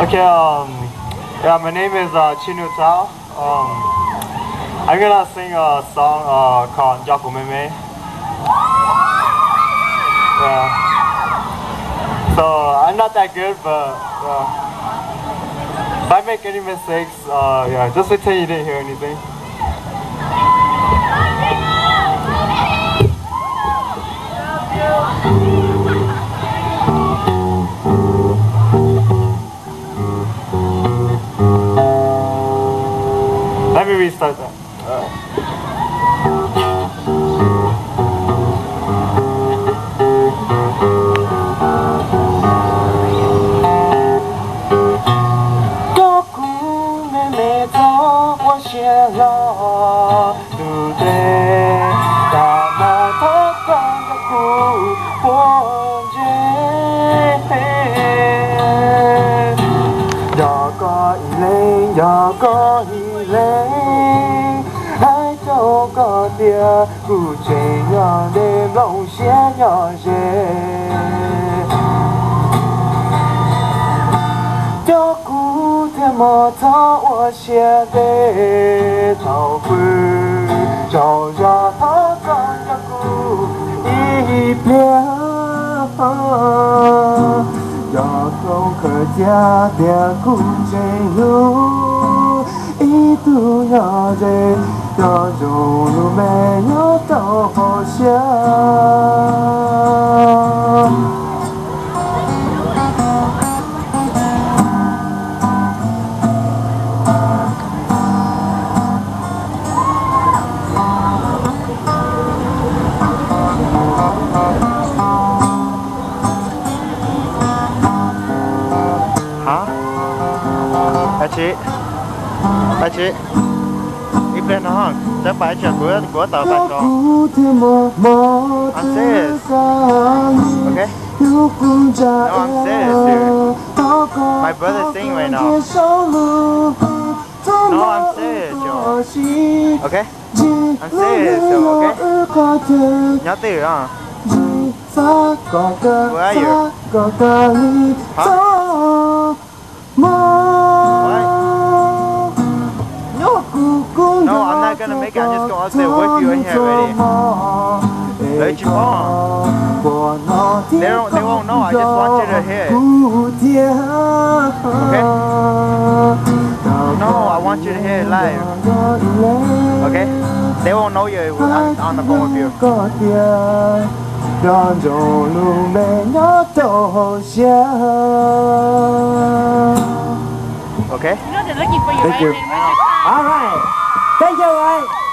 Okay, um, yeah, my name is uh, Chinu Tao. Um, I'm gonna sing a song uh, called Nco Kuv Me Me. Yeah. So I'm not that good, but uh, if I make any mistakes, uh, yeah, just pretend you didn't hear anything. Let me restart that. Nco kuv me me txhob ua siab hlo tus dej, tag nrho thov koj nco kuv puag ntsej. Nco koj ib leeg, nco koj ib leeg, hais rau koj tias kuv tseem nyob ntev nplooj siab nyob ze. Nco kuv thiab mog, txhob ua siab ntev, thaum pw zaum zog thov koj nco kuv ib pliag. Nco koj khaws cia tias kuv tseem hlub ib tug nyob ze, nco ntsoov lub me nyob rau hauv siab. Hab, ab tsi, ab tsi, ib pliag no, txawb pas tsam kuv, kuv tau pas tso. I'm serious. Okay. No, I'm serious, dude. My brother sing right now. No, I'm serious, yo. Okay. I'm serious, so, okay. Nyob twj ywm os. Where are you? Huh? What? No, I'm not gonna make it. I'm just gonna sit with you in here already. Lawv tsis paub. They don't, they won't know. I just want you to hear it. Okay? No, I want you to hear it live. Okay? They won't know you. I'm on the phone with you. Nco ntsoov lub npe nyob rau hauv siab. Okay? Thank you. All right. Thank you, all right.